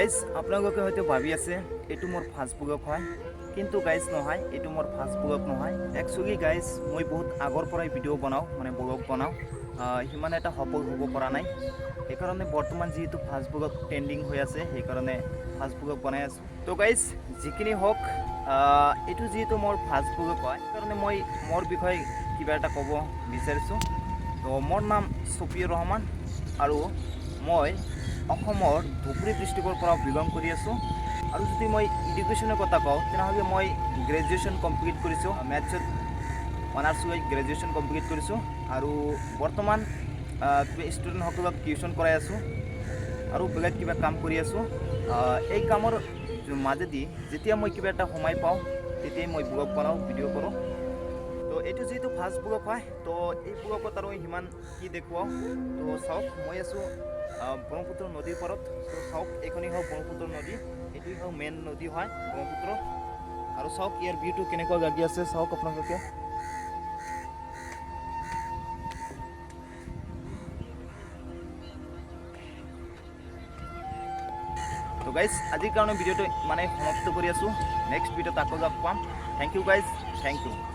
Guys, আপোনালোকে হয়তো ভাবি আছে এইটো মোৰ ফাৰ্ষ্ট ব্লগ হয়, কিন্তু গাইজ নহয়, এইটো মোৰ ফাৰ্ষ্ট ব্লগ নহয়। একচুৱেলি গাইজ, মই বহুত আগৰ পৰাই ভিডিঅ' বনাওঁ, মানে ব্লগ বনাওঁ। সিমান এটা সফল হ'ব পৰা নাই। সেইকাৰণে বৰ্তমান যিহেতু ফাৰ্ষ্ট ব্লগ ট্ৰেণ্ডিং হৈ আছে, সেইকাৰণে ফাৰ্ষ্ট ব্লগ বনাই আছোঁ। তো গাইজ, যিখিনি হওক, এইটো যিহেতু মোৰ ফাৰ্ষ্ট ব্লগ হয়, সেইকাৰণে মই মোৰ বিষয়ে কিবা এটা ক'ব বিচাৰিছোঁ। তো মোৰ নাম ছফিউৰ ৰহমান আৰু মই অসমৰ ধুবুৰী ডিষ্ট্ৰিক্টৰ পৰা বিলং কৰি আছোঁ। আৰু যদি মই এডুকেশ্যনৰ কথা কওঁ, তেনেহ'লে মই গ্ৰেজুৱেশ্যন কমপ্লিট কৰিছোঁ। মেথছত অনাৰ্ছ লৈ গ্ৰেজুৱেশ্যন কমপ্লিট কৰিছোঁ আৰু বৰ্তমান ষ্টুডেণ্টসকলক টিউশ্যন কৰাই আছোঁ আৰু বেলেগ কিবা কাম কৰি আছোঁ। এই কামৰ মাজেদি যেতিয়া মই কিবা এটা সময় পাওঁ, তেতিয়াই মই ব্লগ বনাওঁ, ভিডিঅ' কৰোঁ। তো এইটো যিহেতু ফাৰ্ষ্ট ব্লগ হয়, তো এই ব্লগত আৰু সিমান কি দেখুৱাওঁ? তো চাওক, মই আছোঁ ব্ৰহ্মপুত্ৰ নদীৰ পাৰত। তো চাওক, এইখনেই হওক ব্ৰহ্মপুত্ৰ নদী। এইটোৱেই হওক মেইন নদী হয় ব্ৰহ্মপুত্ৰ। আৰু চাওক, ইয়াৰ ভিউটো কেনেকুৱা লাগি আছে, চাওক আপোনালোকে। তো গাইজ, আজিৰ কাৰণে ভিডিঅ'টো মানে সমাপ্ত কৰি আছোঁ। নেক্সট ভিডিঅ'ত আকৌ লগ পাম। Thank you guys, thank you.